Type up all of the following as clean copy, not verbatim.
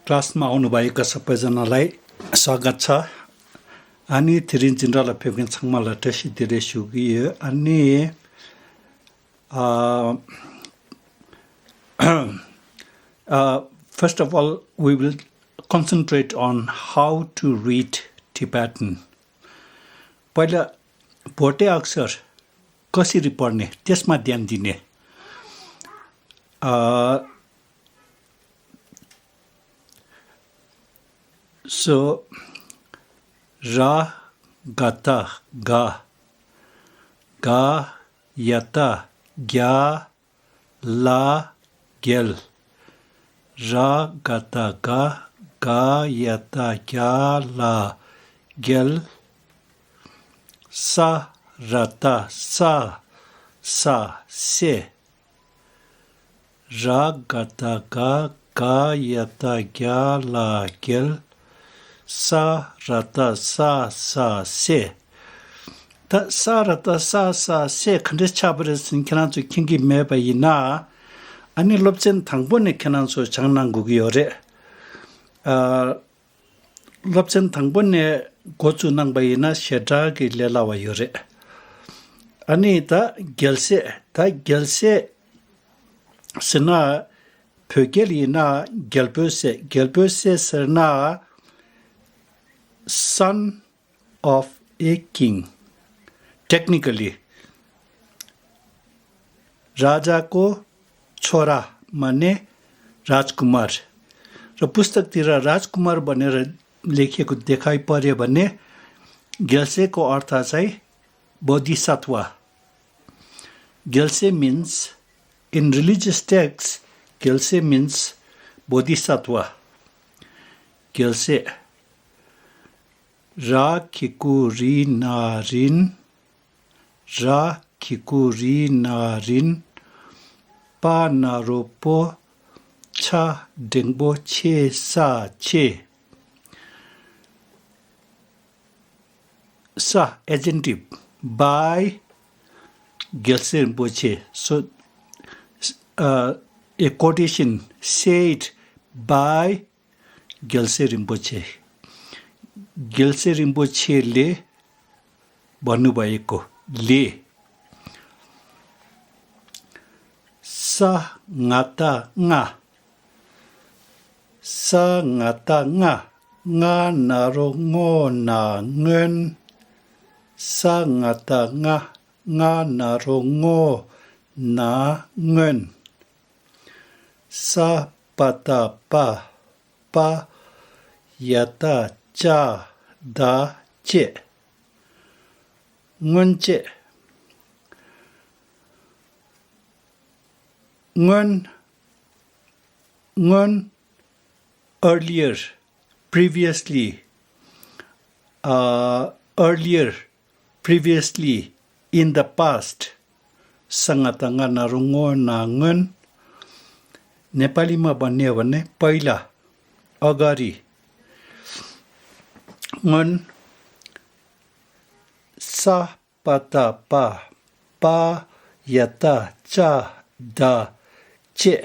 क्लासमा आउनुभएका सबैजनालाई स्वागत छ. Ani thirin general pepin sangmala tashi dire shugi ani first of all we will concentrate on how to read Tibetan. पहिला भोटे अक्षर कसरी पढ्ने त्यसमा ध्यान दिने. So Ra, Gata, Ga, Ga, Yata, Gya, La, Gel. Ra, Gata, Ga, Ga, Yata, Gya, La, Gel. Sa, Rata, Sa, Sa, Se. Ra, Gata, Ga, Ga, Yata, Gya, La, Gel. Sa, rata, sa, se. Ta sa, rata, sa, se. Kandis chabaris kenansu kingi meba ina. Ani lobsen tangbone kenansu changnangugi yore. Lobsen tangbone gochu nangba ina shedagi lelawa yore. Ani ta gelse sena pögeli ina gelböse sena son of a king. Technically, Raja ko chora mane Rajkumar. र पुस्तकतिर राजकुमार भनेर लेखिएको देखाइ पर्यो भने गेल्सेको अर्थ चाहिँ Bodhisattva. Gelse means in religious texts, Gelse means bodhisattva. Gelse Ra kikuri na rin, Ra kikuri na rin, Pa na ropo, Cha dengbo che sa che. Sa, adjective, by Gelse Rinpoche. So, a quotation said by Gelse Rinpoche. Gelse Rinpoche le भन्नुभएको ले. Sa ngata nga. Sa ngata nga. Nga naro ngo na ngen. Sa ngata nga. Nga naro ngo na ngen. Sa pata pa. Pa yata cha da che. Ngun che. Ngun earlier, previously, in the past. Sangatanga narungo na ngun. नेपालीमा भन्ने हो भने पहिला अगाडि. ngun sa pata pa pa yata cha da che.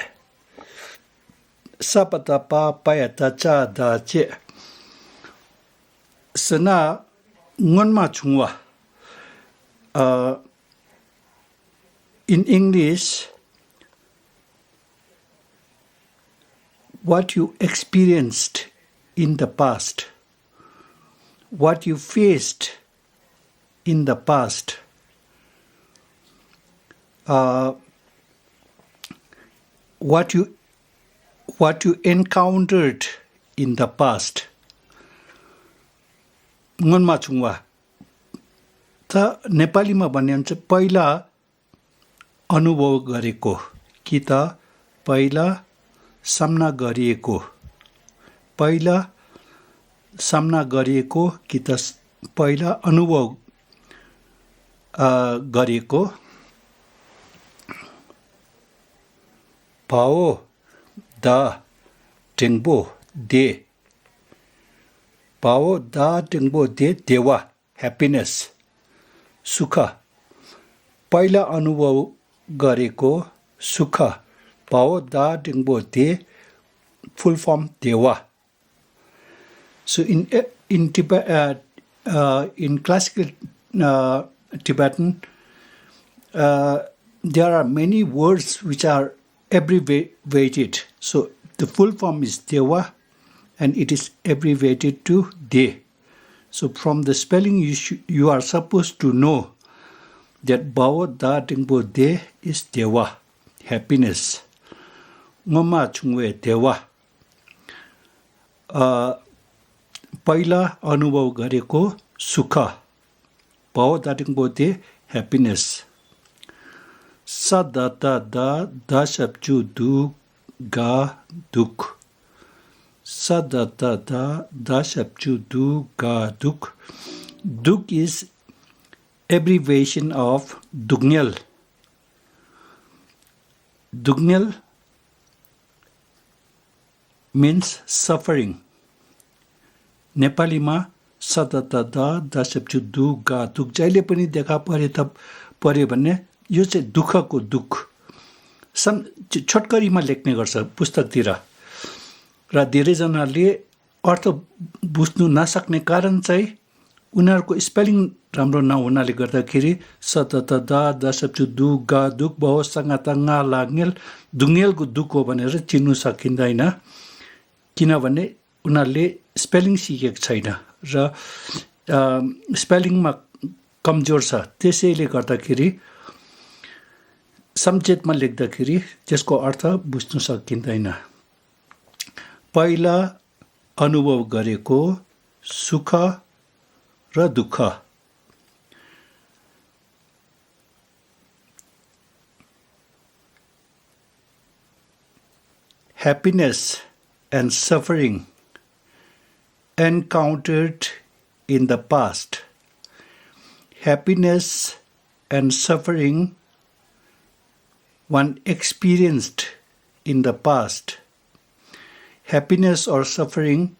Sa pata pa pa yata cha da che. Sana ngun ma chungwa. In English, what you experienced in the past, what you faced in the past, what you encountered in the past. Ngunma chungwa. Ta नेपालीमा भन्ने हुन्छ पहिला अनुभव गरेको कि त पहिला सामना गरिएको. पहिला सामना गरिएको कि त पहिला अनुभव गरेको. भाओ दा टेङ्बो दे. भाओ दा टेङ्बो दे देवा ह्याप्पिनेस सुख. पहिला अनुभव गरेको सुख. भाओ दा टेङ्बो they full form dewa So in Tibet, in classical Tibetan, there are many words which are abbreviated. So the full form is Dewa, and it is abbreviated to De. So from the spelling, you are supposed to know that Bao Da Dingbo De is Dewa, happiness. Ngoma Chungwe Dewa. पहिला अनुभव गरेको सुख भाव दाटिङबो they happiness. Sa da da da da shapchu du ga duk. Sa da da da da shapchu du ga duk. Duk is abbreviation of Dugnal. Dugnal means suffering. नेपालीमा सततदा दशप्चु दु गा दुख जहिले पनि देखा परे भन्ने यो चाहिँ दुःखको दुख छोटकरीमा लेख्ने गर्छ पुस्तकतिर र धेरैजनाले अर्थ बुझ्नु नसक्ने कारण चाहिँ उनीहरूको स्पेलिङ राम्रो नहुनाले गर्दाखेरि सततदा दशप्चु दु गा दुख बहुसँग तंगा लाग्नेल दुङ्गेलको दुख हो भनेर चिन्नु सकिँदैन किनभने उनीहरूले स्पेलिङ सिकेको छैन र स्पेलिङमा कमजोर छ त्यसैले गर्दाखेरि संक्षेपमा लेख्दाखेरि त्यसको अर्थ बुझ्न सकिँदैन पहिला अनुभव गरेको सुख र दुःख happiness and suffering encountered in the past. Happiness and suffering one experienced in the past. Happiness or suffering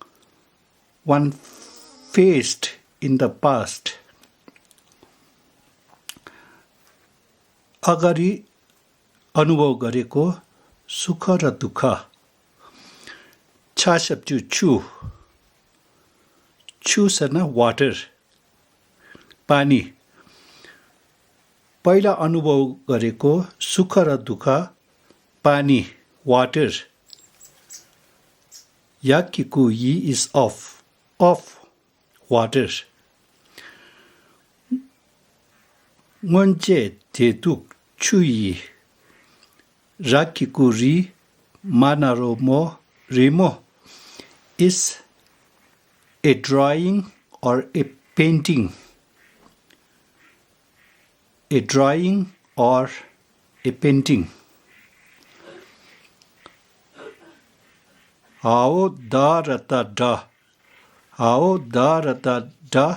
one faced in the past. अगाडि अनुभव गरेको सुख र दुःख छा शब्द छु Chusana water पानी पहिला अनुभव गरेको सुख र दुःख पानी water yakiku yi is of water ngonje tetuk chui rakiku ri manaromo remo is a drawing or a painting. A drawing or a painting. Ao da rata da. Ao da rata da.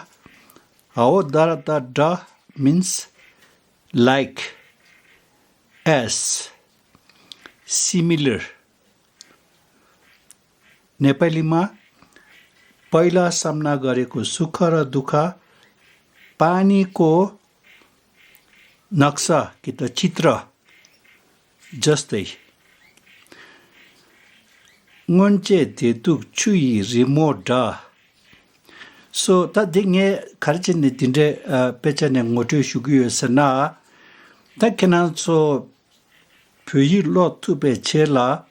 Ao da rata da means like, as, similar. नेपालीमा पहिला सामना गरेको सुख र दुःख पानीको नक्सा कि त चित्र जस्तै ngonche tetuk chui remote so ta dinge kharchin tinde pechane ngotu shugyu sana ta kenan so pyi lo tu be chela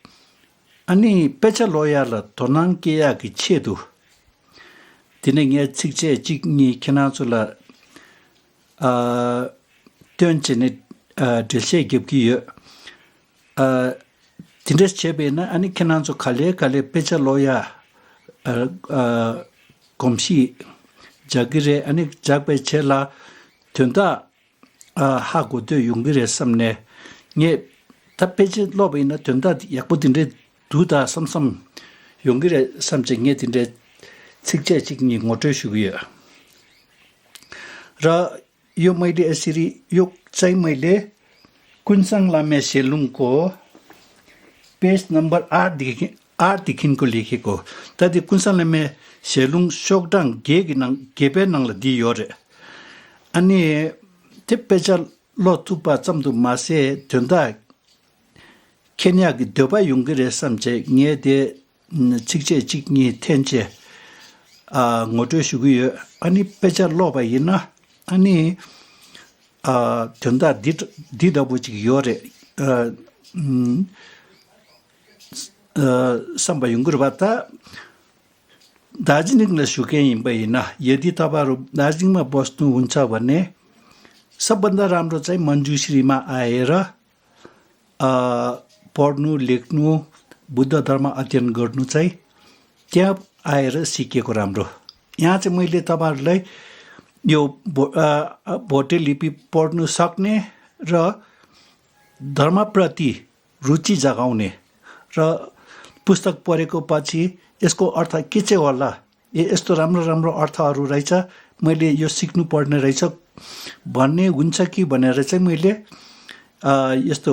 ani pecha loya la tonang ke ya ki chedu dinge chikche chikni kenan so la tonchene dilse gebki Tindes chebena ani kenanzo kale pecha loya komsi jagire ani jagbe chela tunda hago de yungire samne nge ta pecha lobina tunda yakbu tinde duda samsam yungire samje nge tinde chikche chikni ngoto shuguya ra yo मैले यसरी यो चाहिँ मैले कुन्साङ लामे सेलुङको page number 8 देखिनको लेखेको तदि कुन्साङ लामे सेलुङ सोकडाङ गेबे नङला दियोरे अनि ते page लो तुपा चम्दु मासे थन्दा Kenya गि दोबा युङगरे समचे न्ये दे चिकचे चिकनी थेन्चे ngoto shugu ani pecha lo ba yina ani tenda didabu chigi yore samba yungur bata दार्जिलिङलाई सुके हिँड्दैन यदि तपाईहरु दार्जिलिङमा बस्नु हुन्छ भने सबभन्दा राम्रो चाहिँ मञ्जुश्रीमा आएर पढ्नु लेख्नु बुद्ध धर्म अध्ययन गर्नु चाहिँ त्यहाँ आएर सिकेको राम्रो यहाँ चाहिँ मैले तपाईहरुलाई यो भोटे लिपि पढ्नु सक्ने र धर्मप्रति रुचि जगाउने र पुस्तक पढेको पछि यसको अर्थ के चाहिँ होला यस्तो राम्रो राम्रो अर्थहरु रहेछ मैले यो सिक्नु पर्ने रहेछ भन्ने हुन्छ कि भनेर चाहिँ मैले यस्तो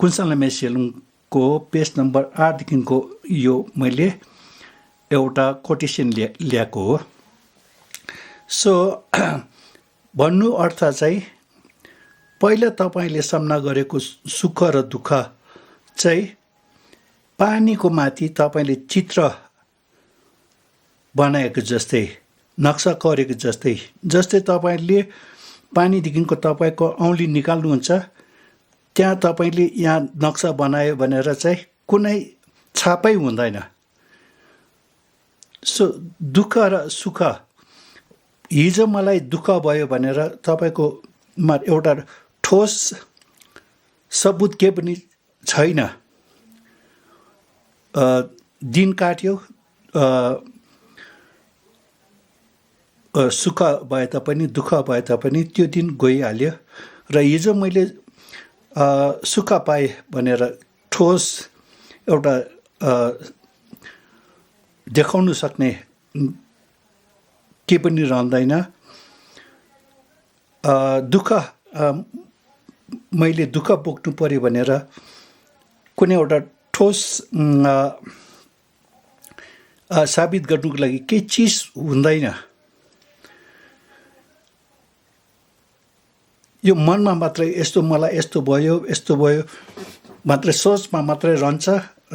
कुन्साङ लामे सेलुङको पेज नम्बर 8 देखिको यो मैले एउटा कोटेसन ल्याएको हो सो भन्नु अर्थ चाहिँ पहिला तपाईले सामना गरेको सुख र दुःख चाहिँ पानीको माथि तपाईले चित्र बनाएको जस्तै नक्सा कोरेको जस्तै तपाईले पानीदेखिको तपाईको औँली निकाल्नुहुन्छ त्यहाँ तपाईले यहाँ नक्सा बनायो भनेर चाहिँ कुनै छापै हुँदैन सो दुःख र सुख हिजो मलाई दुःख भयो भनेर तपाईको एउटा ठोस सबुत के पनि छैन दिन काट्यो सुख भए तापनि दुःख भए तापनि त्यो दिन गइहाल्यो र हिजो मैले सुख पाए भनेर ठोस एउटा देखाउन सक्ने के पनि रहँदैन दुःख मैले दुःख बोक्नु पर्यो भनेर कुनै एउटा ठोस साबित गर्नुको लागि केही चीज हुँदैन यो मनमा मात्रै यस्तो मलाई यस्तो भयो मात्रै सोचमा मात्रै रहन्छ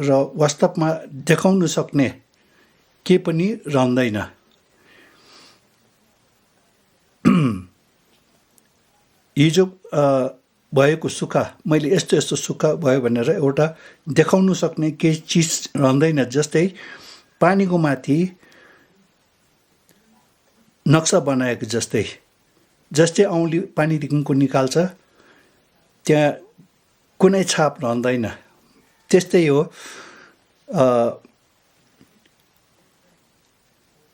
र वास्तवमा देखाउन सक्ने के पनि रहँदैन हिजो भएको सुख मैले यस्तो सुख भयो भनेर एउटा देखाउन सक्ने केही चीज रहँदैन जस्तै पानीको माथि नक्सा बनाएको जस्तै औँली पानीदेखिको निकाल्छ त्यहाँ कुनै छाप रहँदैन त्यस्तै हो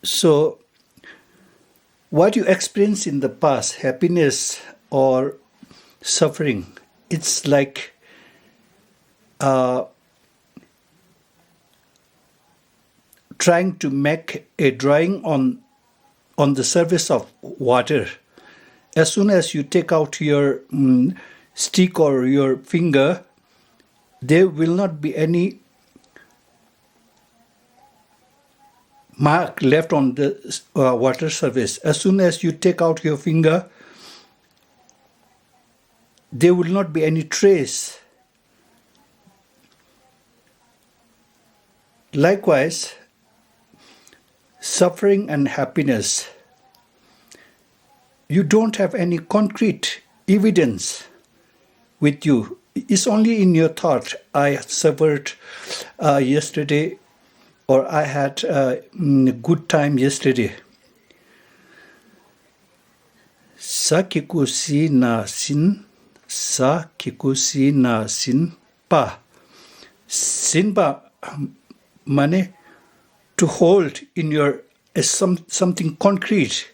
so what you experience in the past happiness or suffering it's like trying to make a drawing on the surface of water as soon as you take out your stick or your finger there will not be any mark left on the water surface as soon as you take out your finger there will not be any trace likewise suffering and happiness you don't have any concrete evidence with you it's only in your thought I suffered yesterday or I had a good time yesterday sakikusi na sin pa sinpa mane to hold in your something concrete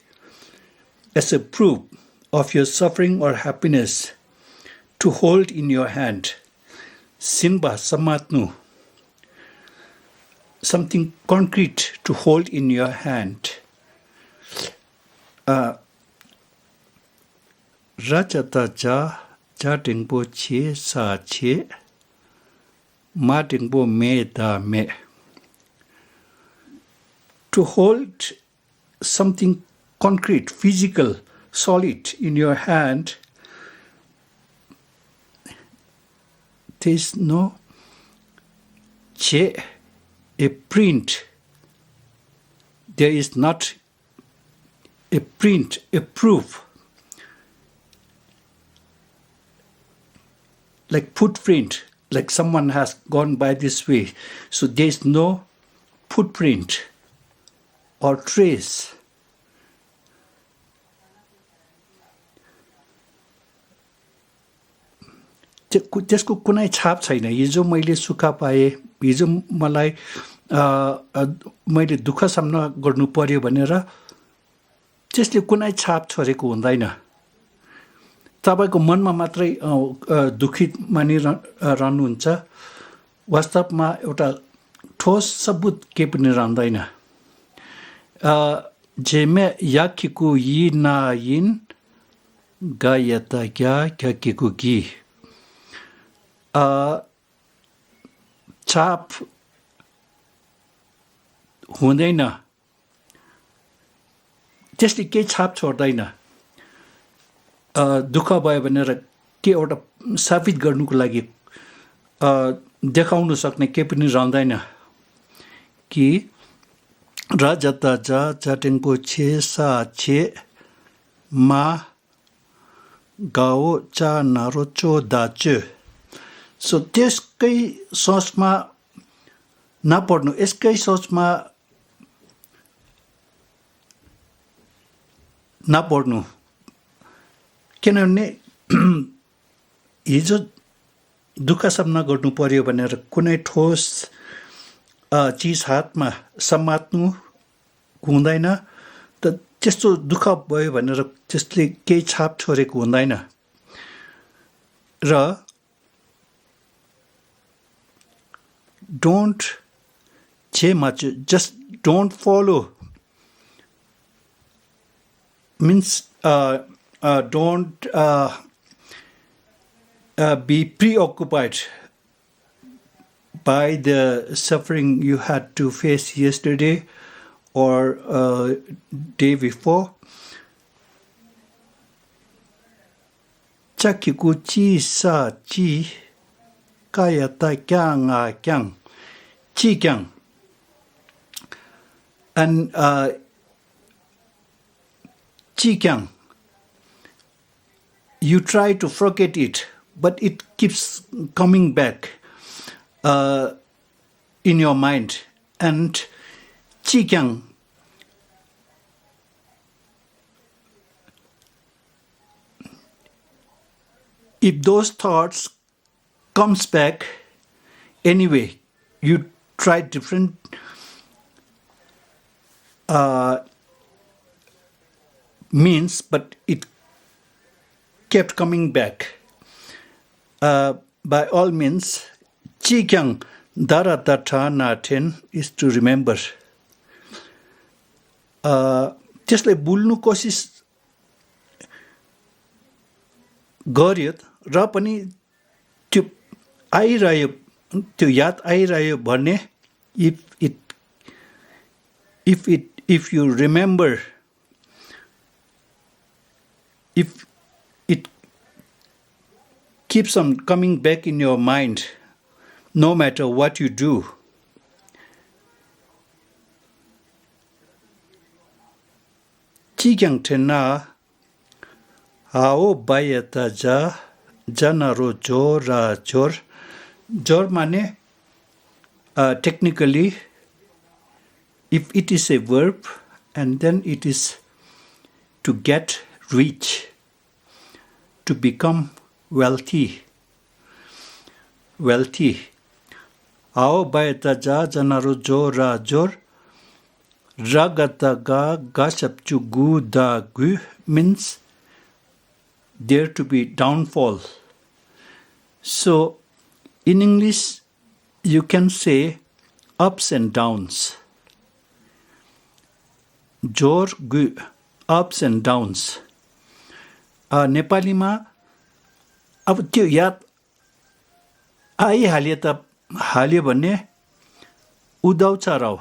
as a proof of your suffering or happiness to hold in your hand sinba samatnu something concrete to hold in your hand rachata cha tingpo che sa che ma tingpo me da me to hold something concrete physical solid in your hand there is no che a print there is not a print, a proof, like footprint, like someone has gone by this way. So there is no footprint or trace. त्यसको कुनै छाप छैन। हिजो मैले सुख पाएँ, हिजो मलाई मैले दुःख सामना गर्नु पर्यो भनेर त्यसले कुनै छाप छोडेको हुँदैन। तपाईको मनमा मात्रै दुखित मानिरहनुहुन्छ, वास्तवमा एउटा ठोस सबुत केही पनि रहँदैन। जेमे याकिकु यी नायिन गायता क्या क्याकिकु गी। छाप हुँदैन, त्यसले केही छाप छोड्दैन। दुःख भयो भनेर के एउटा साबित गर्नुको लागि देखाउन सक्ने केही पनि रहँदैन कि र जता जा चटेङको छे सा छे मा गाओ चा नारो चो दाचो। सो त्यसकै सोचमा नपर्नु, यसकै सोचमा नपर्नु, किनभने हिजो दुःख सामना गर्नु पर्यो भनेर कुनै ठोस चिज हातमा समात्नु हुँदैन। त त्यस्तो दुःख भयो भनेर त्यसले केही छाप छोडेको हुँदैन। र don't say much, just don't follow, means don't be preoccupied by the suffering you had to face yesterday or day before. Chakiku chi sa chi kaya ta kyang a kyang chi kyang. And chi kyang, you try to forget it, but it keeps coming back in your mind. And chi kyang, if those thoughts comes back anyway, you try different means, but it kept coming back. By all means, chi kyang darata tha naten is to remember. त्यसलाई भुल्नु कोसिस गर्यो र पनि त्यो आइरह्यो, त्यो याद आइरह्यो भने if you remember, if it keeps on coming back in your mind no matter what you do, chi kyang tena hao bayata ja janaro jora jor. Jor mane technically, if it is a verb and then it is to get rich, to become wealthy. Ao bayata ja janaro jora jor. Ragata ga gasapchu gu da gu means there to be downfall. So in English you can say ups and downs. Jor gu, ups and downs. नेपालीमा अब त्यो याद हाल्यो भने उदाउँछ Rao.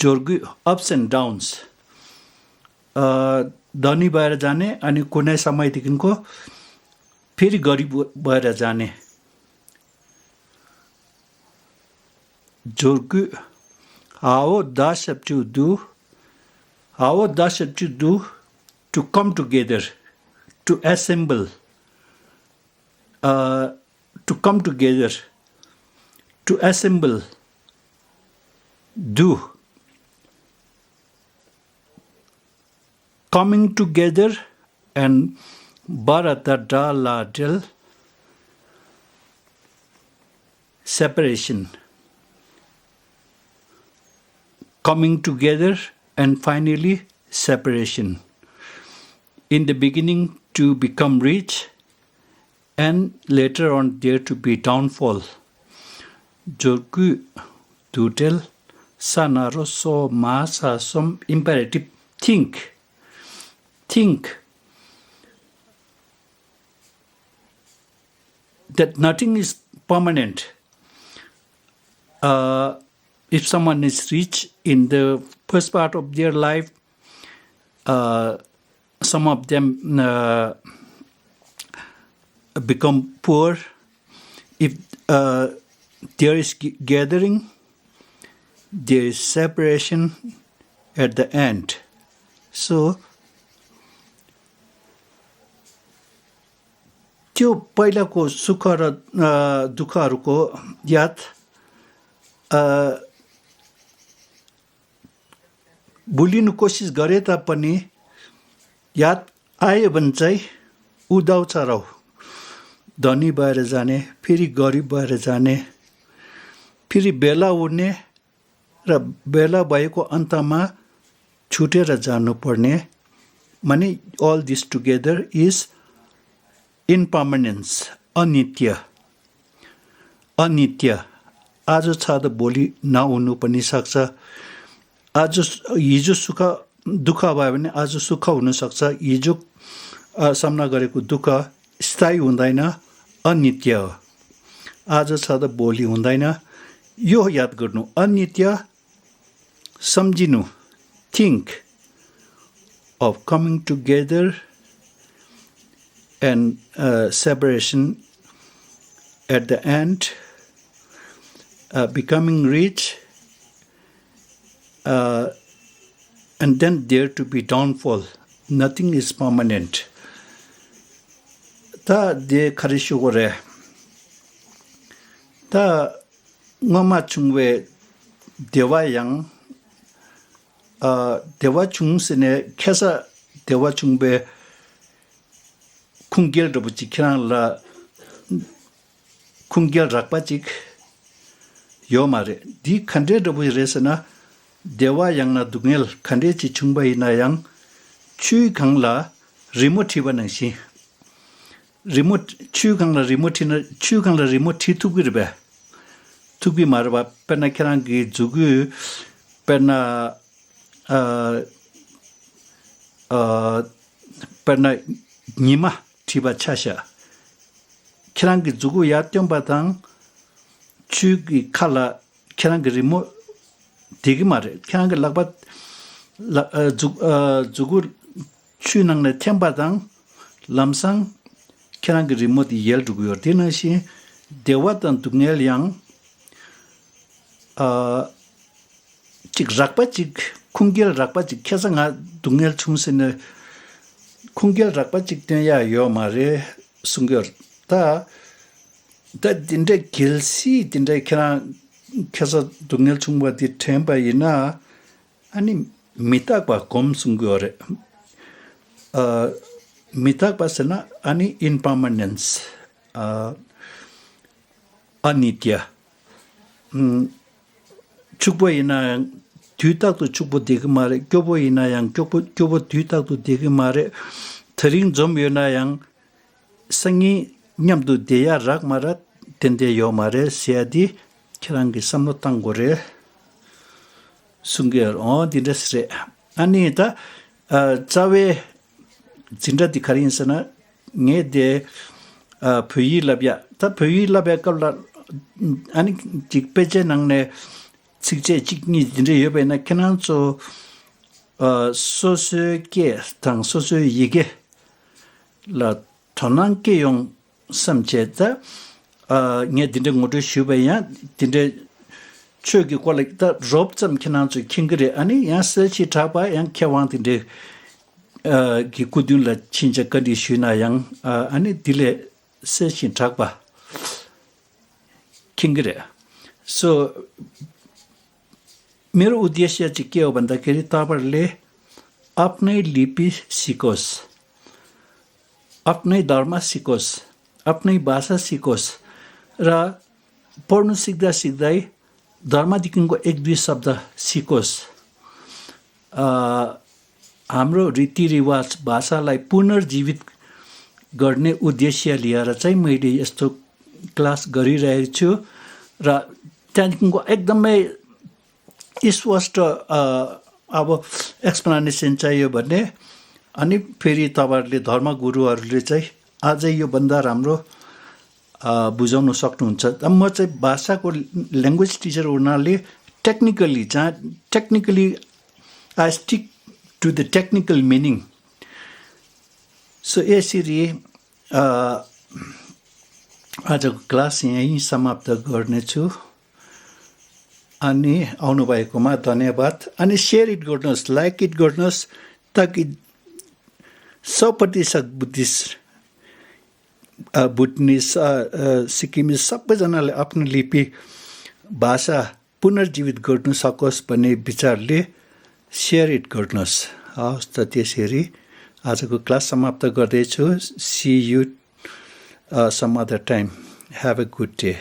जोर्गु ups and downs, धनी भएर जाने अनि कुनै समयदेखिको फेरि गरिब भएर जाने। जोर्गु How does to do? How does to do to come together, to assemble, to come together, to assemble, do. Coming together and barata da la del, separation. Coming together and finally separation. In the beginning to become rich and later on there to be downfall. Jorgu dudel sanaro so masa some imperative think that nothing is permanent. If someone is rich in the first part of their life, some of them become poor. If there is gathering, there is separation at the end. So, त्यो पहिलाको सुख र दुःखहरूको याद भुलिनु कोसिस गरे तापनि याद आयो भने चाहिँ उदाउँछ रौ धनी भएर जाने फेरि गरिब भएर जाने फेरि बेला उड्ने र बेला भएको अन्तमा छुटेर जानुपर्ने माने all this together is impermanence, अनित्य आज छ त भोलि नहुनु पनि सक्छ आज हिजो सुख दुःख भयो भने आज सुख हुन सक्छ हिजो सामना गरेको दुःख स्थायी हुँदैन अनित्य हो आज छ त भोलि हुँदैन यो याद गर्नु अनित्य सम्झिनु think of coming together and separation at the end, becoming rich, and then there to be downfall. Nothing is permanent. Ta de karishu gore. Ta ngoma chungwe dewa yang dewa chung sene kesa dewa chungbe 쿵겔 러부지 키랑라 쿵겔 락바직 요 말에 디 칸데 러부지 레스나 대와 양나 둥엘 칸데지 충바이나 양 추이 강라 리모티 바능시 리모트 추이 강라 리모티나 추이 강라 리모티 투비르베 투비 마르바 페나 키랑기 주구 페나 페나 니마 티바 차샤 키랑기 주고 야점 바당 추기 칼라 키랑기 리모 되게 말해 키랑기 락바 주고 추낭네 템바당 람상 키랑기 리모디 옐 두고요 되나시 대와단 둥엘양 직 락바직 쿵겔 락바직 캐상아 둥엘 춤스네 쿵겔 락바직 때야 요 말에 숭겨 다 딘데 길시 딘데 그냥 캐서 둥엘 춤바디 템바이나 아니 미탁바 곰 숭겨래 미탁바스나 아니 impermanence अनित्य 축보이나 뒤딱도 축보 되게 말에 교보이나 양 교보 뒤딱도 되게 말에 트링 좀 요나 양 생이 냠도 돼야 락 말아 텐데 요 말에 세디 키랑기 삼노땅 고래 숭겨 디레스레 아니다 자웨 진짜디 카린스나 녜데 푸이랍야 다 푸이랍야 깔라 아니 직배제 낭네 직제 직니 진짜 옆에나 캐난소 소소게 당 소소 이게 라 전환계용 삼제다 녜 딘데 모두 슈베야 딘데 chögi kwa like the rope cham khinan chu khingre ani ya se chi thapa yang khewang de gi kudun la chinja kadi shuna yang ani dile se chi thapa khingre so मेरो उद्देश्य चाहिँ के हो भन्दाखेरि तपाईहरुले आफ्नै लिपि सिकोस् आफ्नै धर्म सिकोस् आफ्नै भाषा सिकोस् र पढ्नु सिक्दा सिक्दै धर्मदेखिको एक दुई शब्द सिकोस् हाम्रो रीतिरिवाज भाषालाई पुनर्जीवित गर्ने उद्देश्य लिएर चाहिँ मैले यस्तो क्लास गरिरहेको छु र त्यहाँदेखिको एकदमै स्पष्ट अब एक्सप्लेनेसन चाहियो भने अनि फेरि तपाईहरुले धर्मगुरुहरूले चाहिँ अझै यो भन्दा राम्रो बुझाउन सक्नुहुन्छ म चाहिँ भाषाको ल्याङ्ग्वेज टिचर हुनाले technically I stick to the technical meaning so यसरी आजको क्लास यहीँ समाप्त गर्नेछु अनि आउनुभएकोमा धन्यवाद अनि शेयर इट गर्नुहोस् लाइक इट गर्नुहोस् ताकि 100% बुद्धिस्ट बुटनिस सिक्किमिस सबैजनाले आफ्नो लिपि भाषा पुनर्जीवित गर्नु सकोस् भन्ने विचारले शेयर इट गर्नुहोस् हवस् त त्यसरी आजको क्लास समाप्त गर्दैछु see you some other time have a good day